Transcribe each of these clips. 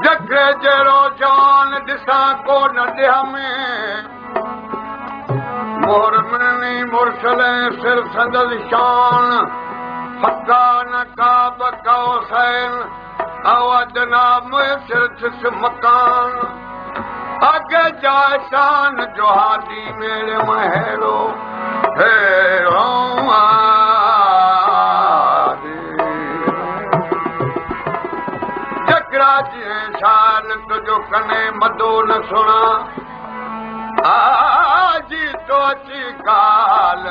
جکڙي جهڙو جان ڏسان ڪو نه ڏيهه ۾، مهر مڙني مرسل ۽ سر سندس شان، فقا نه قاب قوسين او ادنيٰ ميسر ٿيس مڪان، اڳ جا شان جو هادي ميڙي مهيرو هيرو جکڙا جيئن شال تنهنجو ڪني مدو نه سڻا، آجي تو اچي ڪال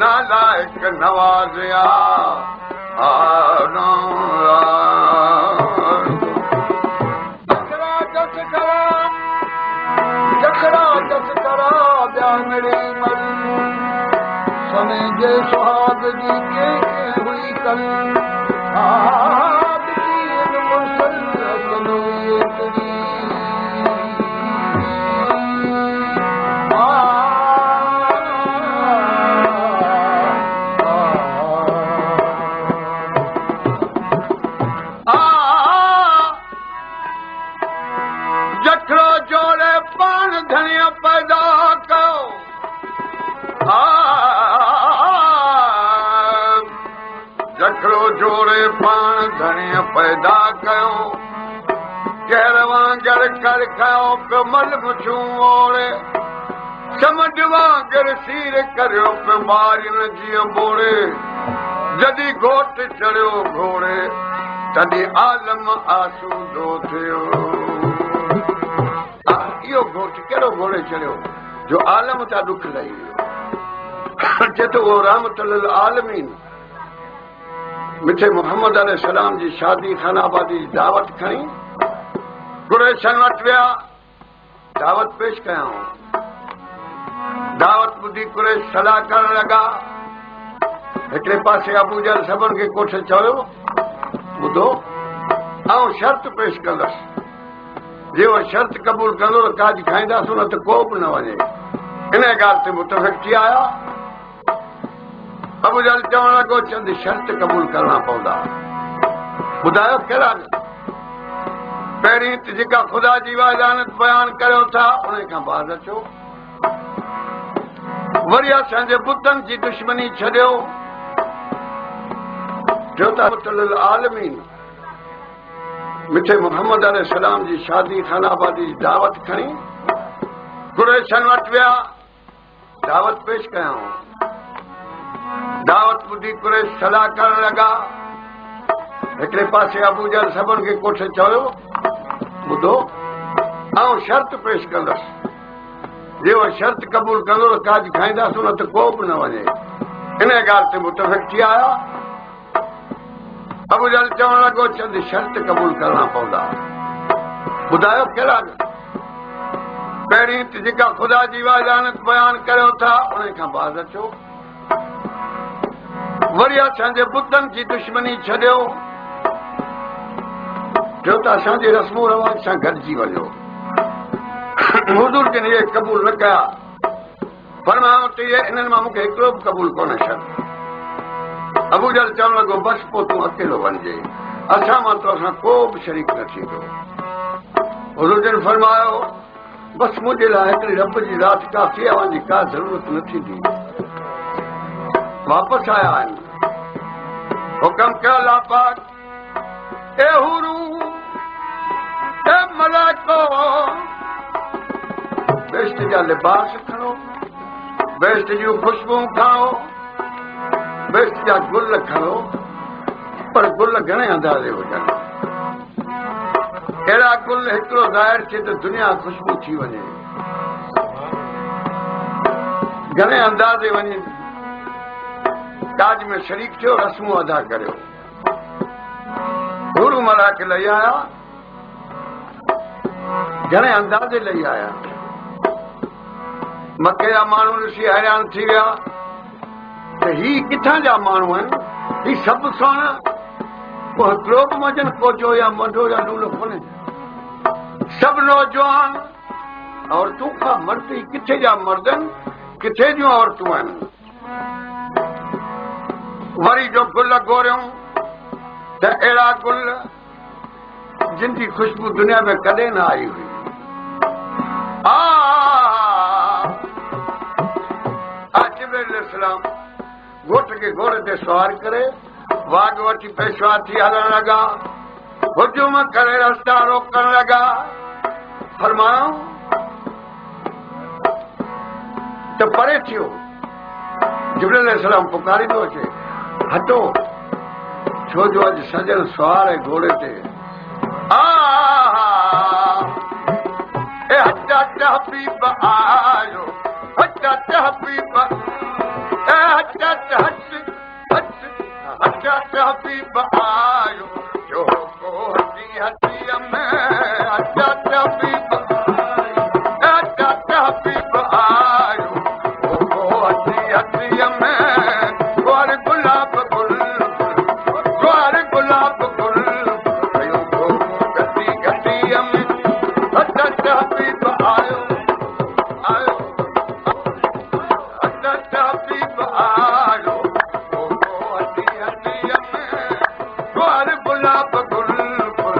نالائق نوازيا. جکڙا جس کرا، جکڙا جس کرا ٻيا مڙئي مل، سمي جي سهاڳ جي ڪنهن ڪنهن هئي ڪل. جکڙو جوڙي پاڻ ڌڻيء پيدا ڪيو، جکڙو جوڙي پاڻ ڌڻيء پيدا ڪيو، ڪهر وانگر ڪر کيو پيو مل مڇون اوڙي، سمنڊ وانگر سير ڪريو پيو ٻارين جيئن ٻوڙي، جڏهن گهوٽ چڙهيو گهوڙي، تڏهن عالم آسودو ٿيو. اهو گهوٽ ڪهڙو گهوڙي چڙهيو جو عالم تان ڏک لهي ويو. چئي ٿو اهو رحمت للعالمين مٺي محمد عليه السلام جي شادي خانه آبادي جي دعوت کڻي قريشن وٽ ويا، دعوت پيش ڪيائون. دعوت ٻڌي قريش صلاح ڪرڻ لڳا. هڪڙي پاسي ابو جهل سڀن کي ڪوٺي چيو، ٻڌو، آئون شرط پيش ڪندس، جي اها شرط قبول ڪندو ته ڪاڄ کائينداسون، نه ته ڪو به نه وڃي. انهيء ڳالهه تي متفق ٿي آيا. ابو جهل چوڻ لڳو، چند شرط قبول ڪرڻا پوندا. ٻڌايو ڪهڙا؟ پهرين ته جيڪا خدا جي وحدانيت بيان ڪريو ٿا، انهي کان باز اچو. وري اسان جي بتن جي دشمني ڇڏيو. ٽيو ته رحمت للعالمين مٺي محمد عليه السلام جي شادي خانه آبادي جي دعوت کڻي قريشن وٽ ويا، دعوت پيش ڪيائون. دعوت ٻڌي قريش صلاح ڪرڻ لڳا. هڪڙي پاسي ابو جهل سڀن کي ڪوٺي چيو، ٻڌو، آئون شرط پيش ڪندس، جي اها شرط قبول ڪندو ته ڪاڄ کائينداسون، نه ته ڪو به نه وڃي. انهيء ڳالهه تي متفق ٿي آيا. ابو جهل چوڻ لڳو، چند شرط قبول ڪرڻا پوندا. ٻڌايو ڪهڙا؟ پهرين ته جيڪا خدا جي وحدانيت بيان ڪريو ٿا، انهي کان باز اچو. وري اسان جي بتن جي دشمني ڇڏيو. ٽيو ته اسان جي رسم و رواج سان گڏجي وڃو. حضور جن اهي قبول نه ڪيا. فرمايائون ته اهي انهن مان مون کي هڪڙو به قبول ڪونهي شرط. ابوجهل چوڻ لڳو، بس پوء تون اڪيلو وڃجي، اسان مان تو سان ڪو به شريڪ نه ٿيندو. حضور جن فرمايو، بس منهنجي لاء هڪڙي رب جي ذات ڪافي، اوهان جي ڪا ضرورت نه ٿيندي. واپس آيا آهن. حڪم ڪيو الله پاڪ، اي حورون، اي ملائڪو، بهشت جا لباس کڻو، بهشت جون خوشبوئون کڻو، بهشت جا گل کڻو، پر گل گهڻي اندازي هجن، اهڙا گل هڪڙو ظاهر ٿئي ته دنيا خوشبو ٿي وڃي. گهڻي اندازي وڃي ڪاڄ ۾ شريڪ ٿيو، رسمون ادا ڪريو. حورون ملائڪ لهي آيا، گهڻي اندازي لهي آيا. مڪي جا ماڻهو ڏسي حيران ٿي ويا ته هي ڪٿان جا ماڻهو آهن، هي سڀ سهڻا، ڪو هڪڙو به منجهن ڪوجهو يا منڍو يا لولو ڪونهي، سڀ نوجوان عورتون کان مرد، هي ڪٿي جا مرد آهن، ڪٿي جون عورتون آهن. وري جو گل گهوريون ته اهڙا گل جن جي خوشبو دنيا ۾ ڪڏهن نه آئي هئي. آ جبرائيل عليه السلام گهوٽ کي گهوڙي تي سوار ڪري واڳ وٺي پيشوا ٿي هلڻ لڳا، هجوم ڪري رستا روڪڻ لڳا. فرمايائون ته پري ٿيو. جبرائيل عليه السلام پڪاريندو اچي، هٽو، ڇو جو اڄ سڄڻ سوار آهي گهوڙي تي. آ اي هٽ هٽ حبيب آيو، هٽ هٽ حبيب، اي هٽ هٽ هٽ هٽ هٽ هٽ حبيب آيو، جو ڪو هٽي هٽيء ۾، هٽ هٽ حبيب آيو، هٽ هٽ حبيب آيو، ڪو هٽي هٽيء ۾، گوار گلاب گل گل، گوار گلاب گل ڪيو ڪو گهٽي گهٽيء ۾، هٽ هٽ حبيب آيو آيو، هٽ هٽ حبيب آيو، ڪو هٽي هٽيء ۾، گوار گلاب گل گل،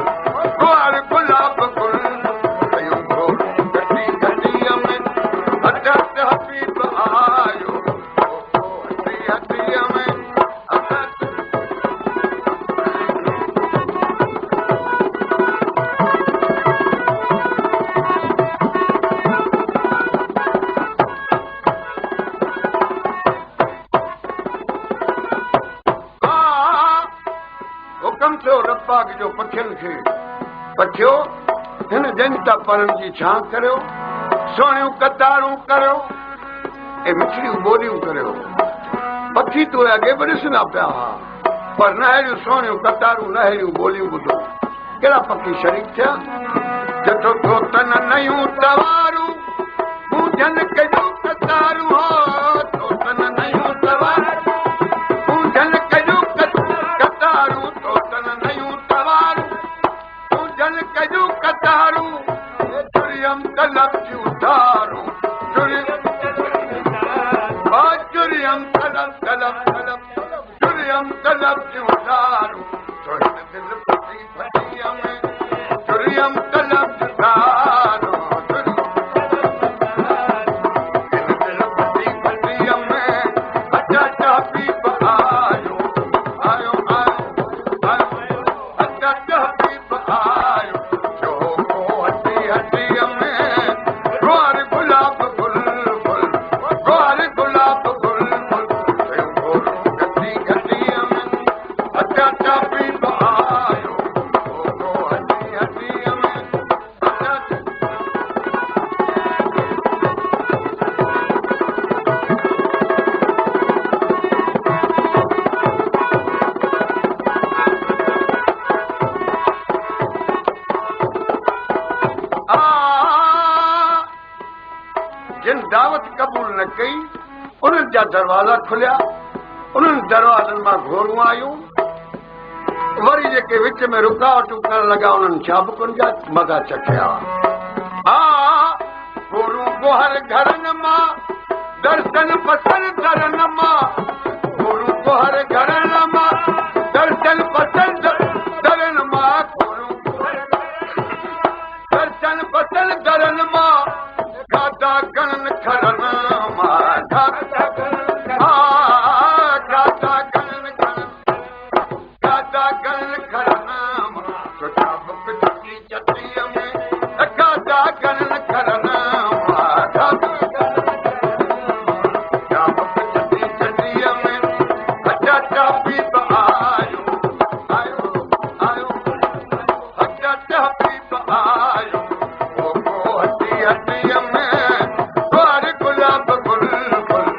گوار گلاب گل ڪيو ڪو گهٽي گهٽيء ۾، هٽ هٽ حبيب آيو، ڪو هٽي هٽيء ۾، هٽ هٽ. حڪم ٿيو رب پاڪ جو پکين کي، پکيو هن جنتا پرن جي ڇانء ڪريو، سهڻيون قطارون ڪريو ۽ مٺڙيون ٻوليون ڪريو. پکي ته اهي اڳي به ڏسندا پيا هئا، پر نه اهڙيون سهڻيون قطارون، نه اهڙيون ٻوليون ٻڌو. ڪهڙا پکي شريڪ ٿيا؟ جٿو ٿو تن نيون توارون، مونجهن ڪيون قطارون، هو ٿو تن نيون توارون، مونجهن ڪيون قطارون، ٿو تن نيون توارون، مونجهن ڪيون قطارون، چريم طلب جون تارون، چريم طلب طلب طلب، چريم طلب جون تارون، چريم دل ڦٽي ڦٽيء ۾، چريم طلب جون تارون، دل ڦٽي ڦٽيء ۾، هٽ هٽ حبيب آيو آيو آيو آيو، هٽ هٽ حبيب آيو، ٿيو ڪو هٽي هٽيء ۾، گوار گلاب گل گل، گوار گلاب گل گل، ٿيو گهورون گهٽي گهٽيء ۾، هٽ هٽ حبيب آيو، ڪو هٽي هٽيء ۾، هٽ هٽ. جن دعوت قبول نه ڪئي انهن جا دروازا کليا، انهن دروازن مان گهورون آيون، وري جيڪي وچ ۾ رڪاوٽون ڪرڻ لڳا انهن چابڪن جا مزا چکيا. آ گهورون گوهر گهرن مان، درشن پسن درن مان، گهورون گوهر گهرن مان، درشن پسن درن مان، گهورون درشن پسن درن مان، کاڌا گهڻن کرن مان، کاڌا گهڻن کرن، کاڌا گهڻن کرن مان، ڇو چابڪ چٽي چٽيء ۾، کاڌا گهڻن کرن مان، کاڌا چابڪ چٽي چٽيء ۾، هٽ هٽ حبيب آيو آيو آيو، هٽ هٽ حبيب آيو، ڪو هٽي هٽيء ۾، گوار گلاب گل گل،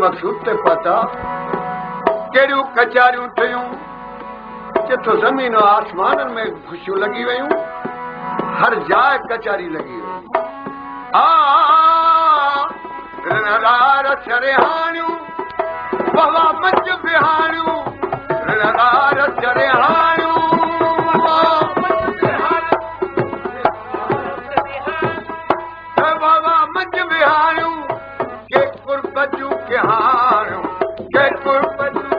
مقصود تي پهتا، ڪهڙيون ڪچهريون ٿيون، جٿو زمين و آسمانن ۾ خوشيون لڳي ويون، هر جاء ڪچهري لڳي وئي. آ رڻ سرهاڻيون، وهوا منجهه وهاڻيون، رڻ سرهاڻيون، وهوا منجهه وهاڻيون، ڪي قرب جون ڪهاڻيون، ڪي قرب جون،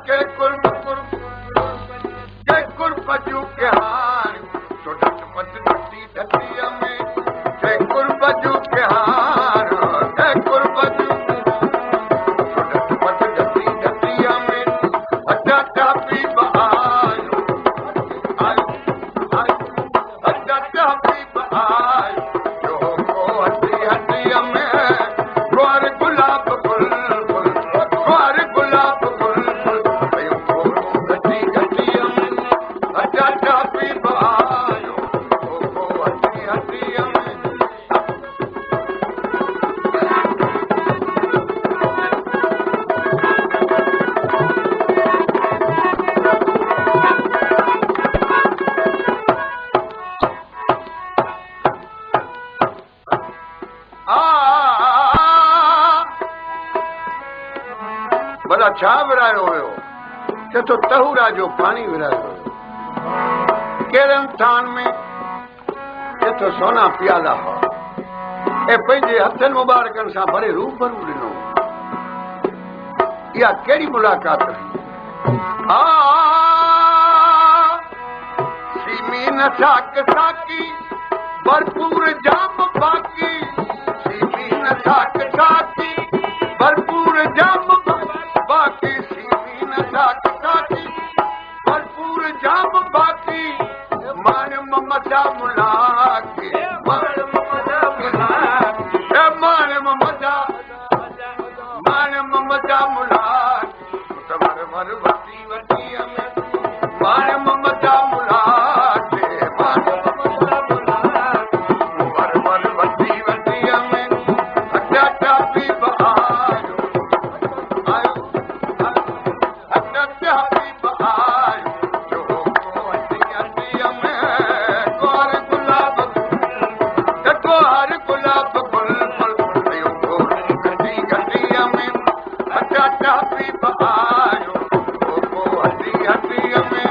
ڪي قرب قرب، ڪي قرب جون ڪهاڻيون، سو ڍٽ پٽ ڍٽي ڍٽيء ۾، ڪي قرب جون ڪهاڻيون، ڪي قرب جون، سو ڍٽ پٽ ڍٽي ڍٽيء ۾، اچا حبيب آيو، آيو آيو، اچا حبيب آيو، جو ڪو هٽي هٽيء ۾، گوار گلاب گل گل، گوار گلاب گل گل، پيون گورون گهٽي گهٽيء ۾، اچا حبيب آيو، ڪو هٽي هٽيء ۾. ڀلا ڇا ورهايو ويو؟ چي ٿو طهورا جو پاڻي ورهايو ويو. ڪهڙن ٿانن ۾؟ چي ٿو سونا پيالا هئا ۽ پنهنجي هٿن مبارڪن سان ڀري روبرو ڏنو. اها ڪهڙي ملاقات هئي؟ آ سيمين ساڪ ساقي، ڀرپور جام باقي، سيمين ساڪ ساقي، ڀرپور جام باقي، سيمين ساڪ ساقي، ڀرپور جام باقي، ماڻم مزا ملاقي، ماڻم مزا ملاقي، ماڻم مزا، ماڻم مزا ملاقي، ور ور وٽي وٽيء ۾، ماڻم مزا ملاقي، ماڻم مزا ملاقي، ور ور وٽي وٽيء ۾، اچا حبيب آيو، آيو، اچا حبيب آيو، جو ڪو هٽي هٽيء ۾، گوار گلاب، گوار گلاب گل گل، پيون گورون گهٽي گهٽيء ۾، اچا حبيب آيو، ڪو هٽي هٽيء ۾.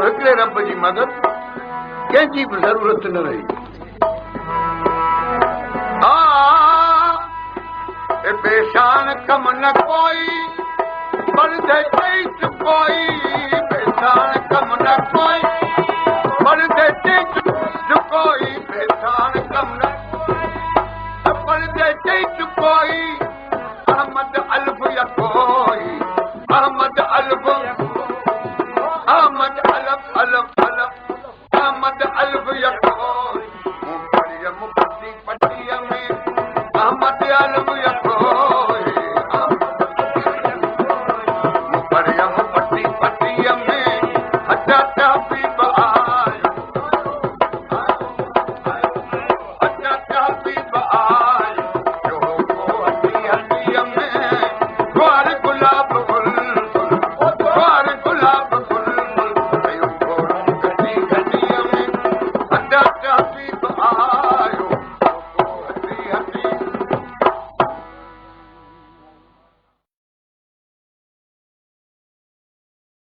هڪڙي رب جي مدد، ڪنهن جي به ضرورت نه رهي. بيشان ڪم نه ڪوئي، پر چئي ڪوئي، بيشان ڪم نه ڪوئي.